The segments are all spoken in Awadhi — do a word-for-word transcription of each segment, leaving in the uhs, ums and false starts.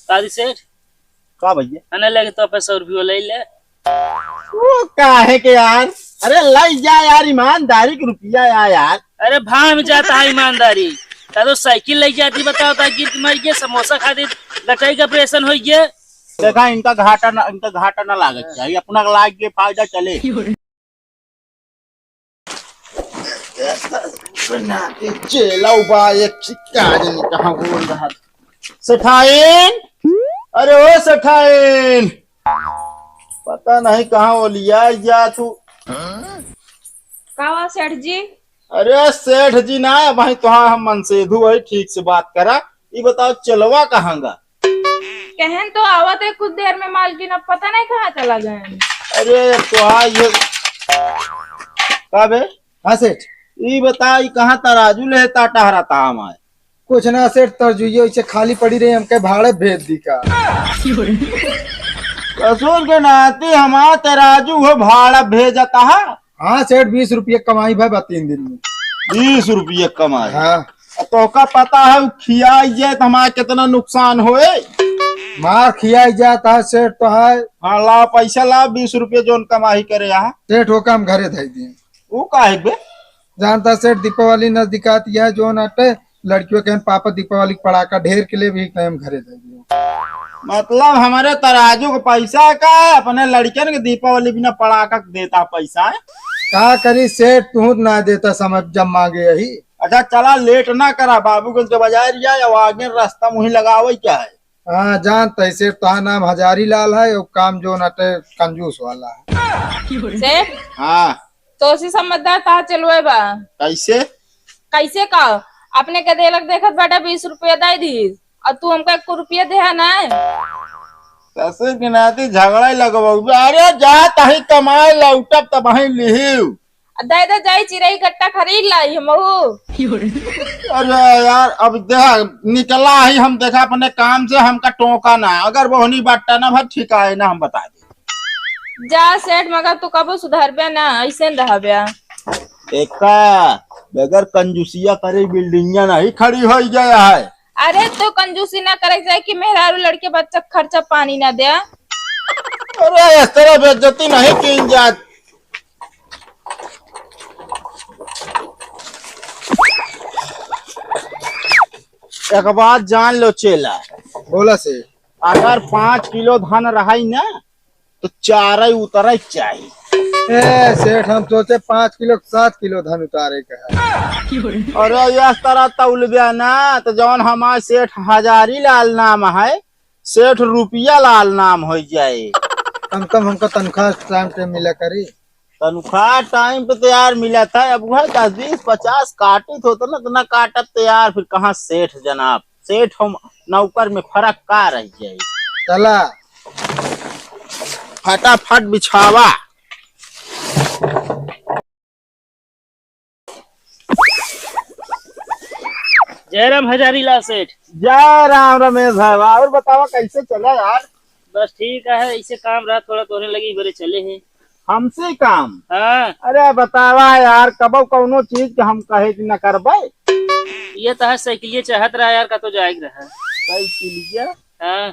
का दी सेठ? का भैया? अने लगे तो पे सौ रुपया ले ले। वो काहे के यार? अरे लाई जा यार, ईमानदारी के रुपया या यार। अरे भाव में जाता है ईमानदारी। का तो साइकिल ले जाती, बताओ ता कि तुम्हारी ये समोसा खाती गटाई का ऑपरेशन हो गया। देखा, इनका घाटा ना, इनका घाटा ना लागे चाहिए, अपना लाग के फायदा चले। बना के चेला उबा एक छिक्का जनी कहाँ बोल रहा। सेठाइन, अरे ओ सेठाइन, पता नहीं कहाँ ओलिया या तू। का हुआ सेठ जी? अरे सेठ जी ना, भाई तोहार हम मनसेधु है, ठीक से बात करा। ई बताओ चेलवा कहाँ गा? कहन तो आवत है कुछ देर में मालकिन, अब पता नहीं कहाँ चला गए। अरे तो हाँ, ये का बे? हाँ सेठ। ई बता, ई कहाँ तराजू ले ता टहरा ता हमारे? कुछ ना सेठ, तरजुइया इसे खाली पड़ी रही, हमके भाड़े भेज दी का? ससुर के नाती हमार तराजू हो भाड़ा भेजता है। हाँ सेठ, बीस रुपये कमाई भाई बा तीन दिन में। बीस रुपये कमाई? हाँ। तोहका पता है, उ खियाई जाए तो हमारा कितना नुकसान होए? मार खियाई जाता है सेठ तो है। हाँ, ला पैसा ला, बीस रुपये जोन कमाई करे यहाँ। सेठ होकर हम घरे धई दिए। उ काहे बे? जानता सेठ, दीपावली नजदीक आती है, जोन अटे लड़कियों के पापा दीपावली के पड़ाका ढेर के लिए भी कहीं हम घरे धई दिए। मतलब हमारे तराजू के पैसा का, अपने लड़कियन के दीपावली बिना पड़ाका के देता पैसा है? का करी सेठ, तू ना देता समय जब मांगे यही। अच्छा चला, लेट ना करा, बाबूगंज के बाजार जाए, अब आगे रास्ता मुही लगावे क्या है? हाँ, जानत है सेठ, तोहार नाम हजारी लाल है, और काम जो नटे कंजूस वाला है। सेठ, हाँ। तोसी समझदार तोहार चेलवे बा। कैसे? कैसे का? अपने के देलक देखत बाटे बीस रुपया दे दी, और तू हमका एक रुपया देहा ना। ससुर के नाती झगड़ा ही लगवाऊ। अरे जा तही कमाए लौटब तब वहीं लिहिव। आ दे दे जाई चिरई गट्टा खरीद लाई हमहू। अरे यार, अब देख, निकला ही हम, देखा अपने काम से, हमका टोका ना, अगर बोहनी बट्टा ना भर ठिकाए ना, हम बता दे। जा सेठ, मगर तू कबो सुधरबे ना, ऐसे न रहबे। देखा, बगैर कंजूसिया करे बिल्डिंगिया नहीं खड़ी हो गया है। अरे तो कंजूसी ना करे जाए कि मेहरारू लड़के बच्चा खर्चा पानी ना दे। अरे इस तरह बेइज्जती नहीं की जात। एक बात जान लो चेला। बोला से। अगर पाँच किलो धन रहाई ना, तो चार ही उतरे चाहिए। ए सेठ, हम सोचे पाँच किलो, सात किलो धन उतारे के है। अरे, यस तरह तौल गया ना, तो जौन हमार सेठ हजारी लाल नाम है, सेठ रुपया लाल नाम हो जाए। कम कम हमका तनख्वाह टाइम पे मिला करी। तनख्वाह टाइम पे तो यार मिला था, अब वह दस, बीस, पचास काटित होता ना, तो ना काटत तो यार, फिर कहाँ सेठ जनाब, सेठ हम नौकर में फर्क का रह जाए। चला। फटाफट बिछावा। जय राम हजारी लाल सेठ। जय राम रमेश भाई, और बतावा कैसे चला यार? बस ठीक है, ऐसे काम रहा थोड़ा तोहरे लगी बरे चले हैं। हमसे काम? हाँ। अरे बतावा यार, कबो कौनो चीज के हम कहे कि न करबे। ये तो है साइकिलिया चाहत रहा यार, का तो जाए के रहा। साइकिलिया? हाँ।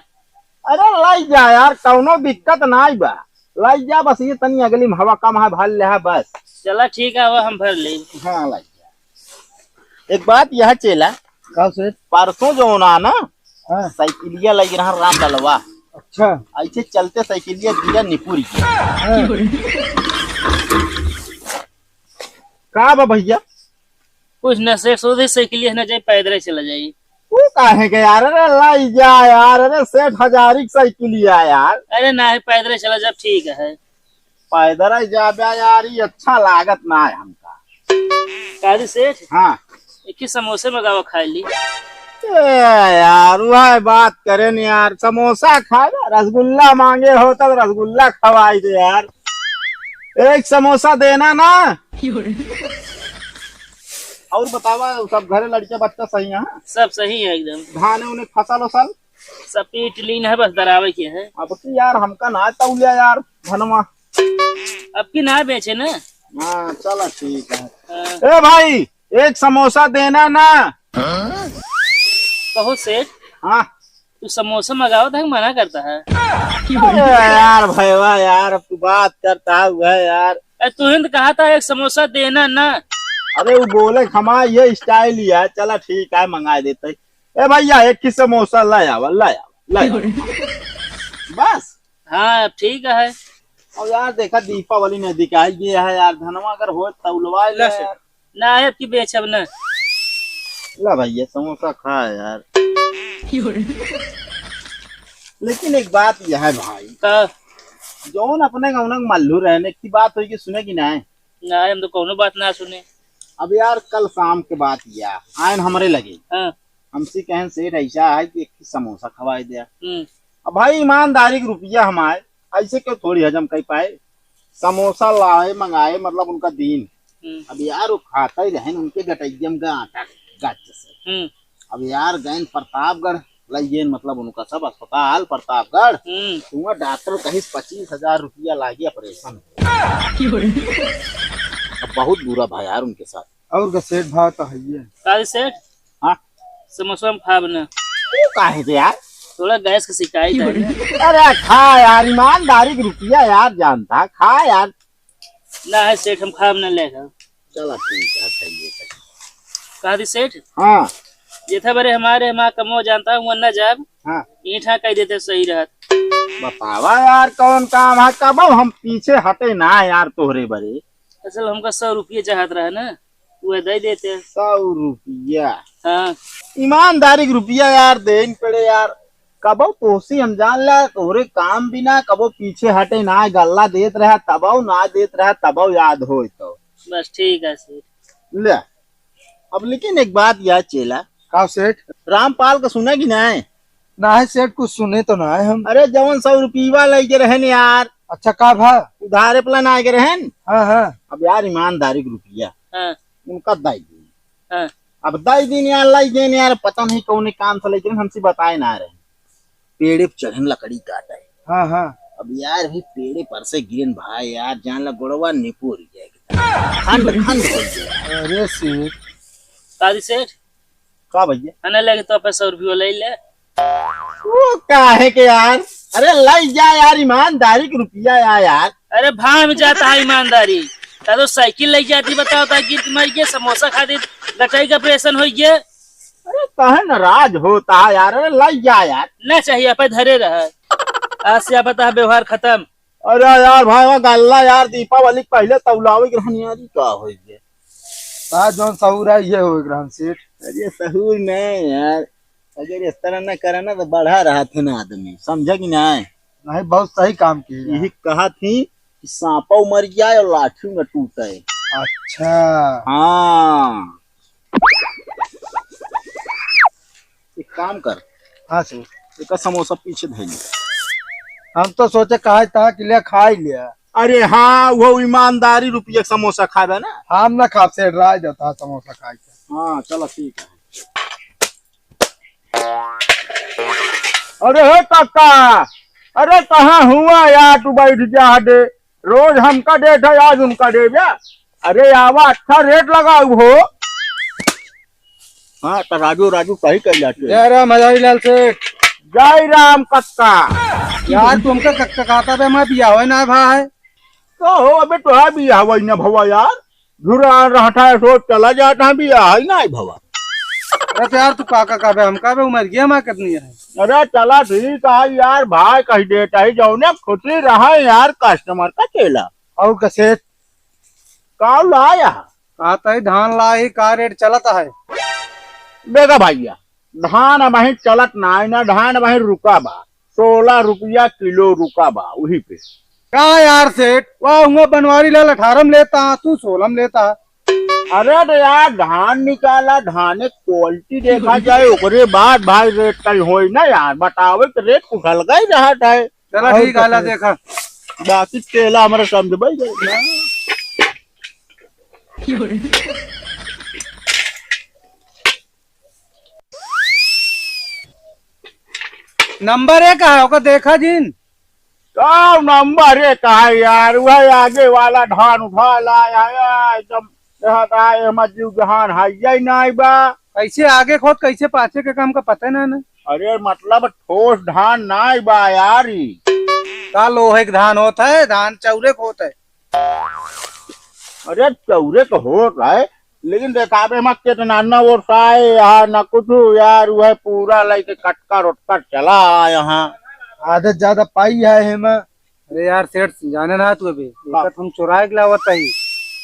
अरे लाई जा यार, कौनो दिक्कत नाई बा, लाई जा, बस ये तनी अगली में हवा कम है, भर ले है बस। चला ठीक है, हवा हम भर ले। हाँ लाई जा। एक बात यह चेला, का से? परसों जो ना ना, हाँ। साइकिलिया लग रहा राम ललवा। अच्छा। ऐसे चलते साइकिलिया गिरा निपुर गया। हाँ। का बा भैया? कुछ न सेठ, सोचे साइकिल है ना जाए, पैदल चला जाए। वो काहे के यार? अरे लाई जा यार, अरे सेठ हजारी की साइकिल है यार। अरे ना है, पैदल चला जा, ठीक है। पैदल ही जाबे यार, ये अच्छा लागत ना है हमका। काजी सेठ? हाँ। एक ही समोसे मंगावा, खाए ली। ए यार, वह बात करे न यार, समोसा खाए, रसगुल्ला मांगे हो तो रसगुल्ला खवाई दे यार। एक समोसा देना ना। और बतावा, सब घरे लड़के बच्चा सही है? सब सही है एकदम। धाने उन्हें फसल उसल? सब पीट लीन है, बस दरावे के है। अब की यार, हमका ना तौलिया यार, धनवा। अब की ना बेचे ना। हाँ, चला ठीक है। हाँ। ए भाई, एक समोसा देना ना। कहो सेठ। हाँ। तू समोसा मंगावत है कि मना करता है? अरे यार भैया यार, अब तू बात करता है वह यार। अरे तू ही तो कहा था एक समोसा देना ना। अरे वो बोले हमारा ये स्टाइल ही है, चला ठीक है मंगा देते। ए भैया एक ही समोसा ले आवा, ले आवा, ले आवा। बस। हाँ अब ठीक है। अब यार देखा दीपावली नजदीक आई गई है यार, धनवा अगर हो तौलवा ले ले। से। ना है अब की बेचब ना। ला भैया समोसा खा यार। लेकिन एक बात यह है भाई, का? जौन अपने गाँव में मल्लू रहने की बात हुई कि सुने कि नहीं? ना हम तो कोनो बात ना सुने। अब यार कल शाम के बात यह आयन हमरे लगे। हाँ। हमसे कहन सेठ ऐसा है कि एक समोसा खवाए दे। हम्म। अब भाई ईमानदारी के रुपया हमारे ऐसे क्यों थोड़ी हजम कर पाए। समोसा लाए मंगाए मतलब उनका दीन। हम्म। अब यार वो खाता ही रहन उनके गटैया में का आटा गच से। हम्म। अब यार गैन प्रतापगढ़ लई गए मतलब उनका सब अस्पताल प्रतापगढ़। हम्म। तो वहाँ डॉक्टर कहिस पच्चीस हजार रुपया लागे ऑपरेशन। अब बहुत बुरा भा यार उनके साथ। और का सेठ भा तो है ये। काहे सेठ? हाँ। समोसा हम खाब ना। वो काहे से यार? थोड़ा गैस के शिकायत है ना। अरे खा यार, ईमानदारी के रुपया यार जानता, खा यार। ना है सेठ, हम खाब ना लेगा। चला ठीक है, खाइए। कहा दी सेठ? हाँ। जेथा बरे हमारे हमार कमो जानता हूँ, वरना जाब। हाँ। ईंठा कह देते सही रहत। बतावा यार, कौन काम है? कबो हम पीछे हटे ना यार तोहरे बरे। असल हमका सौ रुपये चाहत रहे ना, वह दे देते। सौ रुपया? हाँ। ईमानदारी के रुपया यार, देन पड़े यार। कबो तोसी हम जान ला, तोहरे काम बिना कबो पीछे हटे ना, गल्ला देत रहा तबो ना देत रहा, तबो याद होय तो। बस ठीक है सेठ। ले, अब लेकिन एक बात याद चेला। का सेठ? रामपाल का सुना कि नहीं? ना है सेठ, कुछ सुने तो ना है हम। अरे जवन सौ रुपया लई के रहन यार। अच्छा का भा? उधारे पला ना के रहन। हाँ, हाँ। अब यार ईमानदारी के रुपया हाँ। उनका दई दी। हाँ। अब दई दिन यार लई गए यार, पता नहीं कौन काम से लई के हमसे बताए ना रहे। पेड़े पे चढ़न लकड़ी काटे। हाँ, हाँ। अब यार भी पेड़े पर से गिरन भाई यार, जान ला गोड़वा निपोर जाएगा। खंड खंड हो गया। अरे सेठ। काजी सेठ? का भैया? अने लगे तो पे सौ रुपया ले ले। वो काहे के यार? अरे लई जा यार, ईमानदारी के रुपया या यार। अरे भाई में जाता है ईमानदारी। ता तो साइकिल लई जाती, बताओ ता गिर के मर गए, समोसा खा दे, गटाई का ऑपरेशन हो गया। अरे काहे नाराज होता है यार? अरे लई जा यार। ना चाहिए, पे धरे रहा। आज से आप बता व्यवहार खत्म। अरे यार भाई, वहाँ गल्ला यार, दीपावली के पहले तौलावे के रहन यार, ई का होइ गए? आज जौन सहूर है, ये होइ के रहन सेठ। अरे सहूर नहीं यार, अगर इस तरह ना करे ना तो बढ़ा रहा थे ना आदमी, समझा कि नहीं? नहीं, बहुत सही काम किए हैं। यही कहा थी कि सांपो मर जाए और लाठी न टूटे। अच्छा। हाँ। एक काम कर। हाँ सेठ। एक समोसा पीछे धइले। हम तो सोचे कहा था कि ले खाई लिया। अरे हाँ, वो ईमानदारी रुपया के समोसा खाबे ना। हम ना खाब सेठ, राय देता समोसा खाई के। हाँ, चलो ठीक है। अरे हे काका, अरे कहाँ हुआ यार, तू बैठ जा दे। रोज हमका देत है, आज उनका देबे। अरे आवा, अच्छा रेट लगाऊ हो। हाँ, तो राजू, राजू कही कही जाते हैं। जय राम हजारी लाल सेठ। जय राम कक्का। यार, तुमका कक्का कहता बे, मैं बियाह ना भाई। तो हो, अबे तो है बियाह ना भवा यार। झुरा रहता है, सोच चला जाता है, बियाह ना भवा। अरे तो यार, तू काका कहबे, हम कहबे, उम्र ये हमार कितनी है? अरे चला ठीक है यार, भाई कही देता है, जौने खुशी रहा यार, कस्टमर का चेला। और का सेठ? का लाया? का तई धान लाई, का रेट चलत है? देखा भैया, धान अबहीं चलत नाई ना, धान अबहीं रुका बा, सोलह रुपया किलो रुका बा, वही पे। का यार सेठ, वह हुआ बनवारी लाल अठारह में लेता, तू सोलह में लेता। अरे तो यार, धान निकाला, धान एक क्वालिटी देखा जाए, ओकरे बाद भाई रेट तय होई ना यार, बतावे तो रेट कुछ अलगा ही रहत है। चला और ठीक है, ला देखा। बाकी तेला हमारा समझ भाई। नंबर एक है, ओका देखा जिन। का नंबर एक है यार, वह आगे वाला धान उठा लाया है, एकदम कहता है, "एमा जीव जहान है, यही नहीं बा।" कैसे आगे खोद, कैसे पाछे के काम का पता ना ना। अरे मतलब ठोस धान नाई बा यार ई। का लोहे के धान होत है? धान चौरे के होत है। अरे चौरे के होत है, लेकिन देखावे में कितना न ओसाए यार, न कुछ यार, वह पूरा लेके कटकर उटकर चला आए हैं। आदत ज्यादा पाई है एमा। अरे यार सेठ, जाने ना तू अबे, हाँ। एक हम चुराए के लावत ही।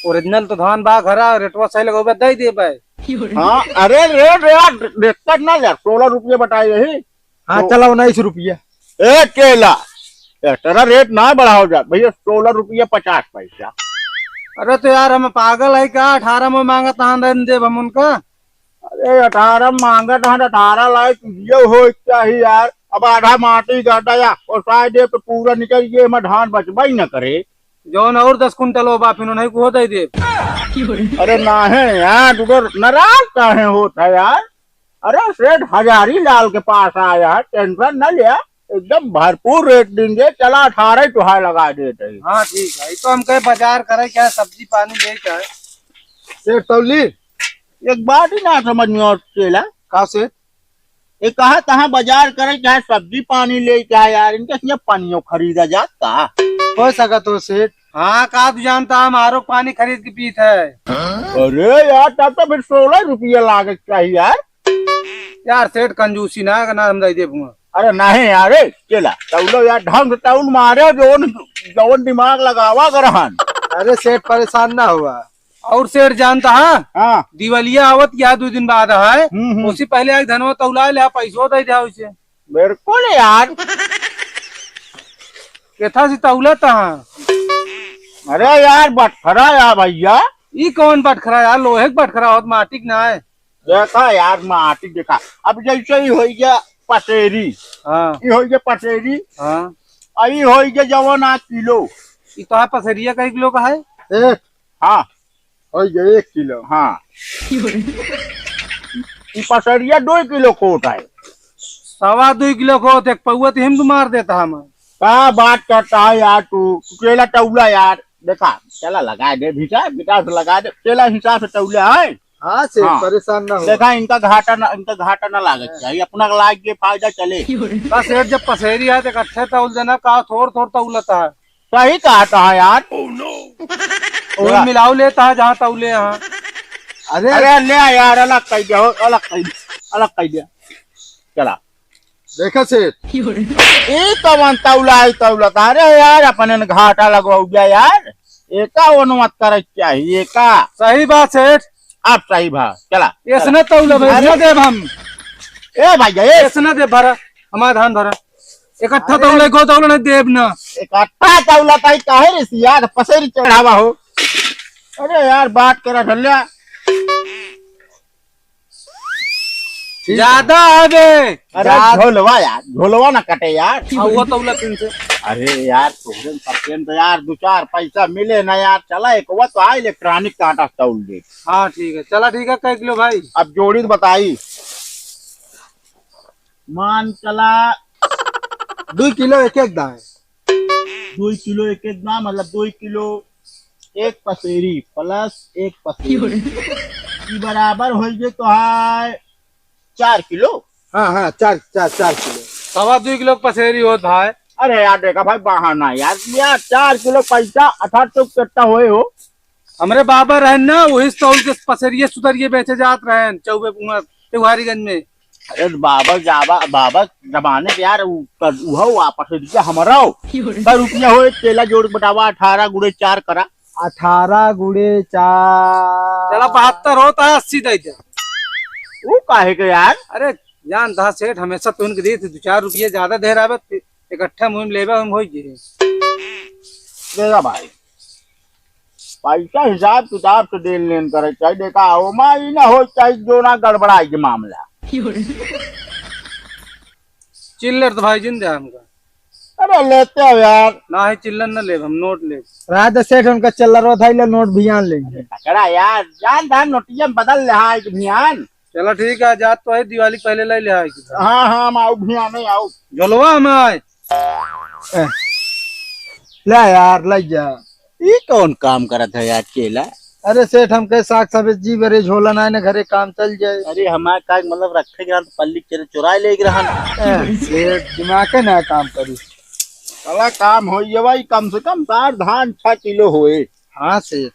ओरिजिनल तो धान बा घरा, रेटवा सही लगौबे, दे देबे। हाँ, अरे रेट यार, दिक्कत ना यार, सोलह रुपये बताए यही। हाँ, तो चला उन्नीस रुपया। ए केला, ए, तेरा रेट ना बढ़ाओ जा भैया, सोलह रुपया पचास पैसा। अरे तो यार, हम पागल है का? अठारह में मांगत हन, रहन देब हम उनका। अरे अठारह मांगत हन, अठारह लाए तुझे हो चाहिए यार। अब आधा माटी गाटा या ओसाए दे तो पूरा निकल गए, मैं धान बचबा ही न करे। जौन और दस कुंटल हो बा, फिर उन्हीं को दे दे। अरे नाहे यार, तू तो नाराज काहे होत है यार? अरे सेठ हजारी लाल के पास आया है, टेंशन न लिया, एकदम भरपूर रेट देंगे। चला अठारह ही तुहार लगा देते हैं। हाँ ठीक है, ये तो हम कहे बाजार करे क्या, सब्जी पानी ले क्या है। सेठ तौली। एक बात ही ना समझ में और चेला। का सेठ? ये कहा तहाँ बाजार करे चाहे सब्जी पानी ले चाहे यार, इनके सिया पानियो खरीदा जात का? हो सकत हो सेठ। हाँ, का तू जानता हम आरो पानी खरीद के पीत है। अरे यार, तब तो फिर सोलह रुपया लागे के चाहिए यार। यार सेठ कंजूसी ना करना, हम दे देबुआ। अरे नहीं यार, ए, चला तौलो यार, ढंग से तौल मारे, जौन जौन दिमाग लगावा ग्रहण। अरे सेठ परेशान ना हुआ। और सेठ जानता है, हाँ। दिवालिया आवत या दो दिन बाद है, हम्म, हम्म। उसी पहले एक धनवा तौला ले, पैसो दे दे उसे। बिल्कुल यार। केथा से तौला तहा? अरे यार, बटखरा यार भैया। ई कौन बटखरा यार? लोहे के बटखरा होत, माटी के ना है। देखा यार, माटी देखा। अब जैसे ही होई गया पसेरी, हाँ। ई होई गया पसेरी, हाँ। आ ई होई गया जवन आ किलो। ई तो है पसेरिया कई किलो का है? एक। हाँ। होई गया एक किलो। हाँ। ई पसेरिया दो किलो खोट है। सवा दो किलो खोट, एक पौवा तो हिम मार देता हम। का बात करता है यार तू? तू केला तौला यार। देखा, चला लगा दे, हिसाब किताब से लगा दे, चला हिसाब से तौले है। हाँ, से हाँ। परेशान ना हो। देखा, इनका घाटा ना, इनका घाटा ना लागे चाहिए, अपना लाग के फायदा चले। बस सेठ, जब पसेरी है तो इकट्ठे तौल देना, का थोड़ थोड़ तौलता है। सही कहता है यार। वही मिलाओ लेता है जहाँ तौले यहाँ। अरे अरे ले यार, अलग कर दिया, अलग कर दिया, अलग कर दिया। चला। देखा सेठ। ई कवन तौला है, तौला? अरे यार, अपने न घाटा लगवाऊ गया यार। एका ओन मत करे चाहिए, एका। सही बात सेठ। आप सही बात। चला, ऐसने चला। तौला भाई, अरे। ना देब हम। ए भाई, ए। ऐसने दे भरा, हमारा धान भरा। इकट्ठा अरे। तौला को तौला नहीं देब ना। इकट्ठा तौला ताई काहे रे सियार, पसेरी चढ़ावा हो। अरे यार, बात करा धल्या। ठीक है। ज्यादा है बे। अरे ज्यादा। झोलवा यार, झोलवा ना कटे यार। हाँ, वो तौला तीन से। अरे यार, तोहरे में सत्येंद्र यार, दो चार पैसा मिले ना यार, चला एक वो तो आ electronic कांटा तौल दे। हाँ, ठीक है, चला ठीक है, कै किलो भाई? अब जोड़ी तो बताई। मान चला दो किलो एक एक दाए। दो किलो एक एक दाए, मतलब दो किलो एक पसेरी plus एक पसेरी। ई बराबर होई जे तोहार चार किलो। हाँ, हाँ, चार, चार, चार किलो। सवा दो किलो के पसेरी होत भाई। अरे यार, देखा भाई, बहाना यार, यार, चार किलो पैसा अठारह सौ कितना होए हो? हमरे बाबा रहन ना, वही से तौल के पसेरिये सुतरिये बेचे जात रहन, चौबे कुआं, त्योहारीगंज में। अरे बाबा, जाबा, बाबा जमाने के यार, उ, कर, उहो वापस दीजिए हमरा। का रुपया हो, एक केला जोड़ के बतावा, अठारह गुणे चार करा। अठारह गुणे चार। चला, बहत्तर होता है, अस्सी दे दे। वो काहे के यार? अरे, जान था सेठ, हमेशा तो उनके देते, दो चार रुपये ज्यादा दे रहा है, इकट्ठा मुहिम लेबे, हम हो गए। देगा भाई। पैसा हिसाब किताब से देन लेन करे चाहिए। देखा, ओमा ई ना हो चाहिए जो ना गड़बड़ाई के मामला। चिल्लर तो भाई जिन दे हमका। अरे लेते हो यार। ना है चिल्लर ना लेब, हम नोट लेब। रात सेठ उनका चिल्लर उठाई ले, नोट भी आन लेंगे। पकड़ा यार, जान धान नोटिया में बदल ले, हाँ, एक भियान। चला ठीक है, जात तो है, दिवाली पहले ले ले आए की। हाँ, हाँ, हम आऊ भियान, नहीं आऊ। झोलवा हम आए। ए, ले यार, ले जा। ई कौन काम करत है यार चेला? अरे सेठ, हमके साग सब्जी बरे झोला ना, न घरे काम चल जाए। अरे हमार का मतलब, रखे के रहन तो पल्ली के चोराए ले के रहन। ए, सेठ, दिमाग के ना काम करी। साला काम होई है भाई, कम से कम सार धान छह किलो होए। हाँ सेठ।